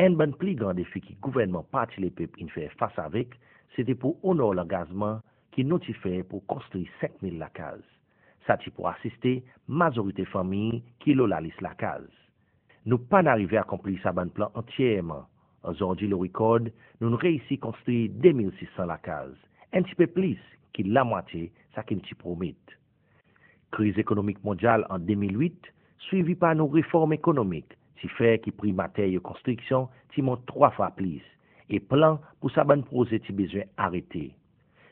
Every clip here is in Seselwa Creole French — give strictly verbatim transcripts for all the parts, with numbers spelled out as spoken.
Enn bann pli gran defi ki gouvernman Parti Lepep in fer fas avek, se ti pou onor langazman ki nou ti fer pou konstri senk mil lakaz. Sa ti pou asiste mazorite fanmir ki lo lalis lakaz. Nou pa'n arive akonpli sa bann plan antyerman. Ozordi lo rikord, nou'n reisi konstri de mil sis san lakaz, enn pti pe plis ki lamwatye sa ki nou ti promet. Kriz ekonomik mondyal an de mil wit, swivi par nou reform ekonomik, ti fer ki pri materyo konstriksyon ti mont trwa fwa plis, e plan pou sa bann proze ti bezwen arete.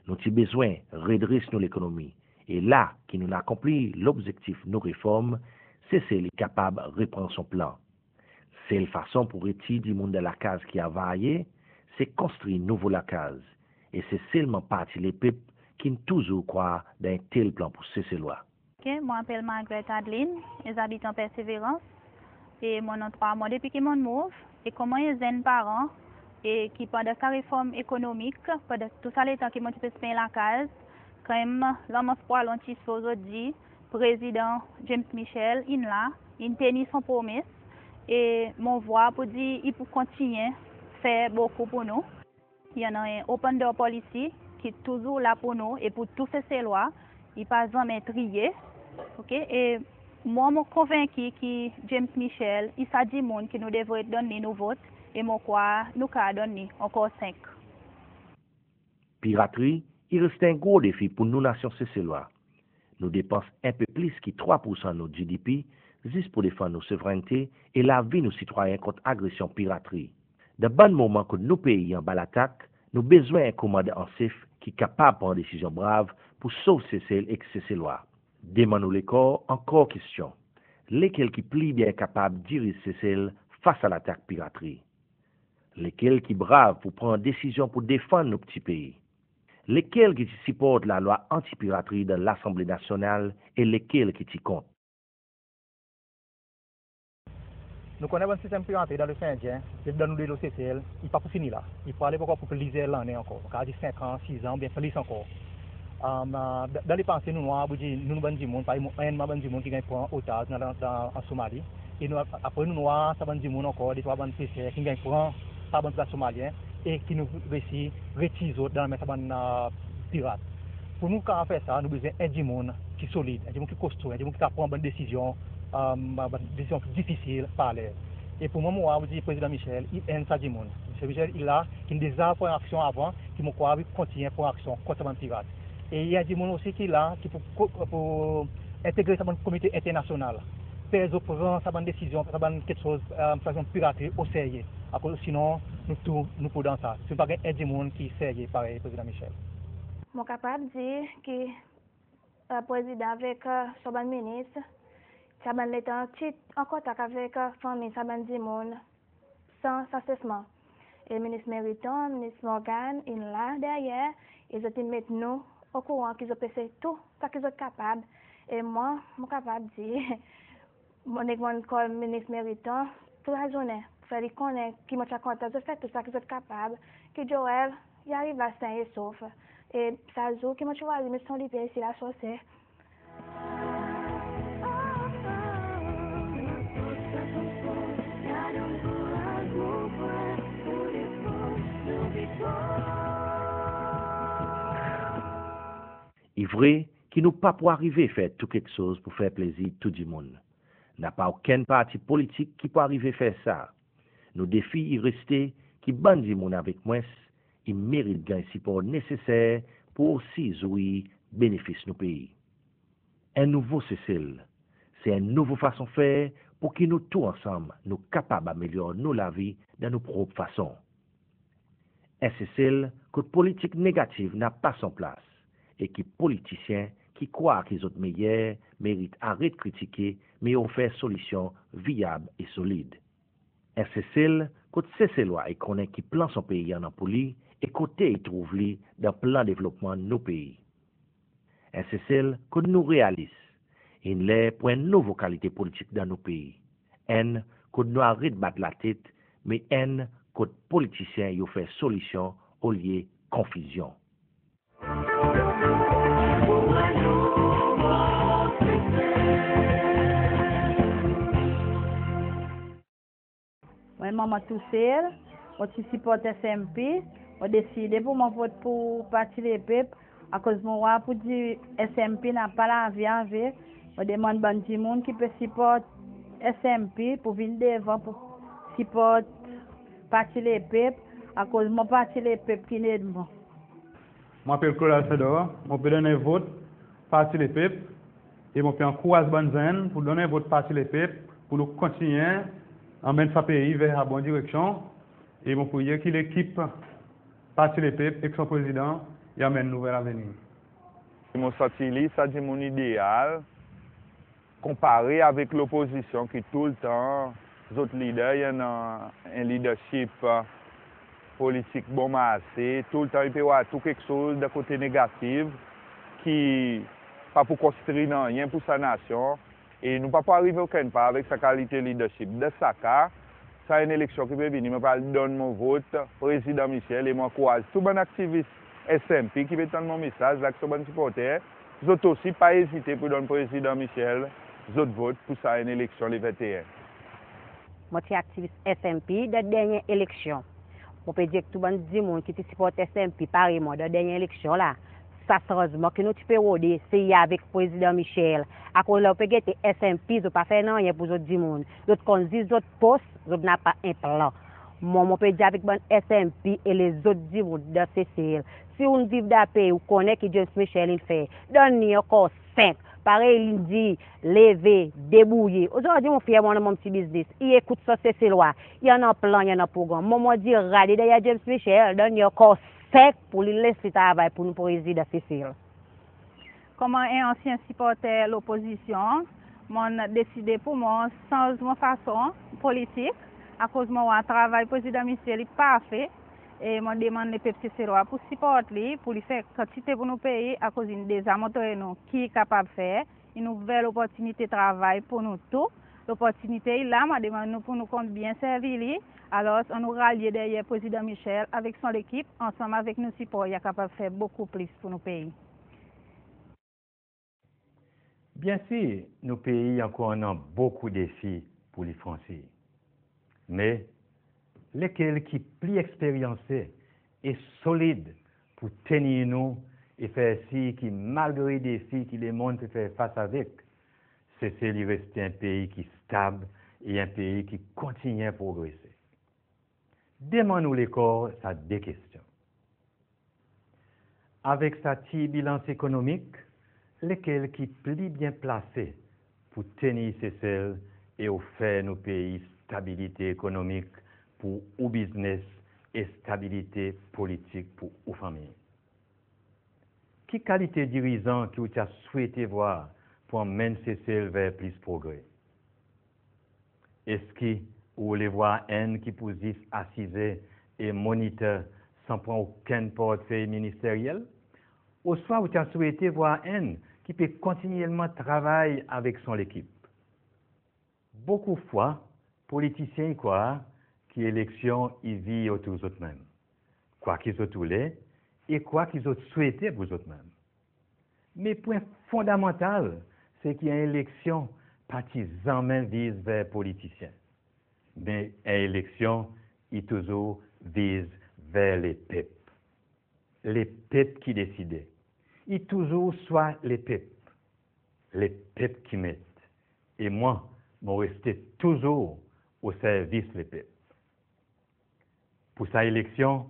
Nou ti bezwen redres nou lekonomi, e la ki nou'n akonpli lobzektif nou reform, Sesel i kapab repran son plan. Sel fason pou retir dimoun dan lakaz ki avarye, se konstri nouvo lakaz. E se selman Parti Lepep ki'n touzour krwar dan en tel plan pou Seselwa. Ok, mon apel Margaret Adeline, e zabitan Perseverans. E mon annan trwa mwan depi ki mon'n move. E konman en zenn paran, e ki pandan sa reform ekonomik, pandan tou sa letan ki mon ti pe pey lakaz, kanmenm lanmans pou al an ti so ozordi, Prezidan James Michel in la, in tenir son promes, e mon vwar pou dir i pou kontinyen fer bokou pou nou. I annan en open door policy ki touzour la pou nou e pou tou Seselwa, i pa zanmen triye. Ok, e mwan mon konvenki ki James Michel i sa dimoun ki nou devret donn li nou vot, e mon krwar nou kapab donn li ankor senk. Piratri i reste en gro defi pou nou nasyon Seselwa. Nou depans en pe plis ki trwa poursan nou GDP zis pou defann nou souvrennte e lavi nou sitwayen kont agresyon piratri. Dan bann moman kot nou pei anba latak, nou bezwen en komandan an sef ki kapab pran desizyon brav pou sov Sesel ek Seselwa. Demann ou lekor ankor kestyon. Lekel ki pli byen kapab diriz Sesel fas a latak piratri? Lekel ki brav pou pran desizyon pou defann nou pti pei? Lekel ki ti siport lalwa anti-piratri dan Lasanble Nasyonal e lekel ki ti kont? Nou konnen bann sistenm piratri dan Losean Endyen, e dan nou delo Sesel, i pa pou fini la. I pou ale ankor pou plizyer lannen ankor. Mon kapab dir senk an, sis an, oubyen plis ankor. Am, a, dan, dan lepase, nou'n war, pou dir, nou, nou bann dimoun, parey mwan enn bann dimoun ki'n ganny pran otaz dan, dan, dan, an Somali. E nou, apre nou'n war sa bann dimoun ankor, de trwa bann peser ki'n ganny pran par bann pirat somalyen e ki nou resi retir zot dan lanmen sa bann, a, pirat. Pou nou kapab fer sa, nou bezwen en dimoun ki solid, en dimoun ki kosto, en dimoun ki kapab pran bann desizyon, am, bann desizyon difisil par ler. E pou mwan, mon war, pou dir, Prezidan Michel i enn sa dimoun. Msye Michel i la, ki'n deza pran aksyon avan, ki mon krwar i pou kontinyen pran aksyon kont sa bann pirat. E i annan dimoun osi ki la, ki pou ko-, pou entegre sa bann komite enternasyonal. Fer zot pran sa bann desizyon, sa bann keksoz, e, sa bann piratri o serye. Akoz sinon, nou tou, nou pou dan sa. Si nou pa ganny en dimoun ki serye parey Prezidan Michel. Mon kapab dir ki, e, Prezidan avek, e, son bann minis, sa bann letan ti an kontak avek, e, fanmir sa bann dimoun san, san sesman. E Minis Meriton, Minis Morgan, in la deryer, e zot in met nou okouran ki zot pe sey tou sa ki zot kapab. E mwan, mon kapab dir, mon ek mon koleg Minis Meriton, tou lazournen, fer li konnen ki mon ti a kontan zot fer tou sa ki zot kapab, ki Joel i ariv la sen e sof. E sa zour ki mon ti war li met son lipye isi la sose. I vre ki nou pa pou arive fer tou keksoz pou fer plezir tou dimoun. Napa okenn parti politik ki pou arive fer sa. Nou defi i reste ki bann dimoun avek mwens i merit ganny sipor neseser pou osi zwir benefis nou pei. En nouvo Sesel, se en nouvo fason fer pou ki nou tou ansanm nou kapab amelyor nou lavi dan nou prop fason. En Sesel kot politik negativ napa son plas e ki politisyen ki krwar ki zot meyer merit aret kritike, me ofer solisyon vyab e solid. En Sesel kot Seselwa i konnen ki plan son pei annan pou li e kote i trouv li dan plan devlopman nou pei. En Sesel kot nou realis. In ler pou en nouvo kalite politik dan nou pei. Enn kot nou aret bat latet, me enn kot politisyen i ofer solisyon olye konfizyon. Mwan, mon tousel, mon ti siport S N P, mon deside pour mon vot pour Parti Lepep, akoz mon war pour dir S N P napa lavi avek. Mon demann bann dimoun ki pe siport S N P pour vin devan pour siport Parti Lepep, akoz mon Parti Lepep ki'n ed mwan. Mon apel Claude Alcindor, mon pe donn en vot Parti Lepep, e mon pe ankouraz bann zenn pour donn en vot Parti Lepep pour nou kontinyen anmenn sa pei ver sa bon direksyon, e mon priye ki lekip Parti Lepep ek son prezidan i anmenn nouvel lavenir. Mon santi li sa dimoun ideal, konpare avek lopozisyon ki toultan zot lider i annan en leadership politik bon marse, toultan i pe war tou keksoz dan kote negatif ki pa pou konstri nanryen pour sa nasyon, e nou pa pou arive okenn par avek sa kalite leadership. Dan sa ka, sa en eleksyon ki pe vini, mon pral donn mon vot Prezidan Michel, e mon ankouraz tou bann aktivis S N P ki pe tann mon mesaz la, ki son bann siporter, zot osi pa ezite pour donn Prezidan Michel zot vot pour sa en eleksyon le venteen. Mon ti aktivis S N P dan dernyen eleksyon. Mon pe dir ek tou bann dimoun ki ti siport S N P parey mwan dan dernyen eleksyon la, sa sanzman ki nou ti pe rode, se i avek Prezidan Michel. Akoz ler ou pe gete S N P, zot pa fer nanryen pour zot dimoun. Zot konn zis zot pos, zot napa en plan. Mwan, mon pe dir avek bann S N P e lezot dimoun dan Sesel, si ou'n viv dan pei, ou konnen ki James Michel in fer, donn li ankor senk. Parey in dir, leve, debourye. Ozordi mon fyer mon annan mon pti biznis. I ekout son Seselwa. I annan plan, i annan progranm. Mwan, mon dir, rade deryer James Michel, donn li ankor senk pour li les li travay pour nou Prezidan Sesel. Konman en ansyen siporter lopozisyon, mon'n deside pour mwan sanz mon fason politik, akoz mon war travay Prezidan Michel i parfe, e mon demann lepep Seselwa pour siport li, pour li fer kantite pour nou pei, akoz in deza montre nou ki i kapab fer. En nouvel loportinite travay pour nou tou. Loportinite i la, mon demann nou pour nou konn byen servi li. Alors, annou ralye deryer Prezidan Michel avek son lekip, ansanm avek nou sipor, i a kapab fer bokou plis pour nou pei. Byensir, nou pei ankor annan bokou defi pour li fransi. Me lekel ki pli eksperyanse e solid pour tenir nou e fer sir ki malgre defi ki lemonn pe fer fas avek, Sesel i reste en pei ki stab e en pei ki kontinyen progrese. Demann ou lekor sa de kestyon. Avek sa tirbulans ekonomik, lekel ki pli byen plase pour tenir Sesel e ofer nou pei stabilite ekonomik pour ou biznes e stabilite politik pour ou fanmir? Ki kalite dirizan ki ou ti a swete war pour anmenn Sesel ver plis progre? Eski ou le war enn ki pou zis asize e monite san pran okenn portfey ministeryel? Oswa ou ti a swete war enn ki pe kontinyelman travay avek son lekip? Bokou fwa, politisyen i krwar ki eleksyon i vir otour zot menm, kwa ki zot oule e kwa ki zot swete pour zot menm. Me pwen fondamantal, se ki en eleksyon pa ti zanmen viz ver politisyen. Me en eleksyon i touzour viz ver lepep. Lepep ki deside. I touzour swa lepep. Lepep ki met. E mwan, mon reste touzour o servis lepep. Pour sa eleksyon,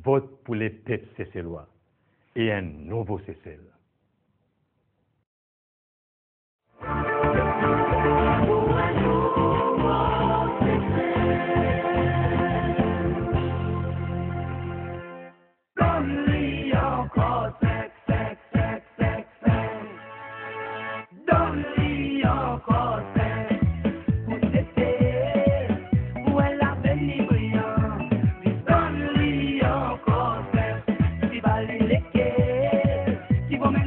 vot pour lepep Seselwa e en nouvo Sesel. Donn li ankor senk, senk, senk, senk, senk. Donn li ankor senk. Pou teste, pou en lavenir briyan. Donn li ankor senk. Ti ba li lekel ki bon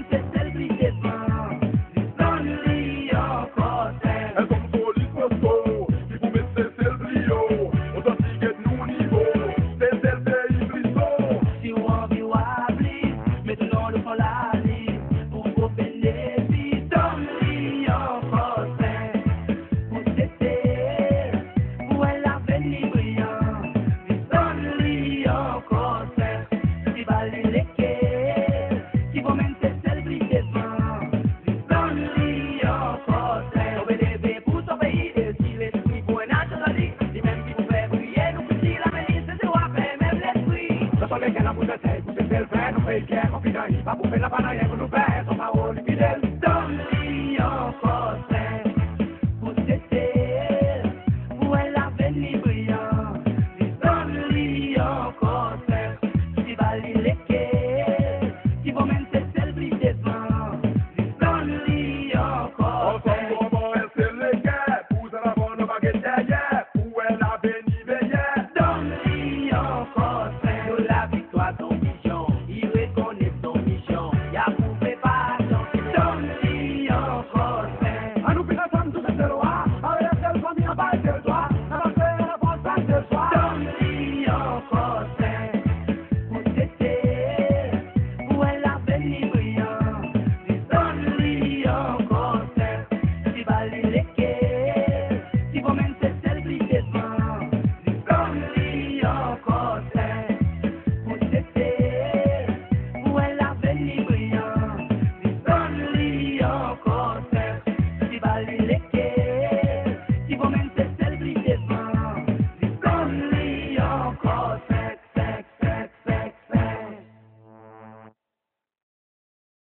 Ker konfidan i pa pou fer, napa nanryen pou nou fer.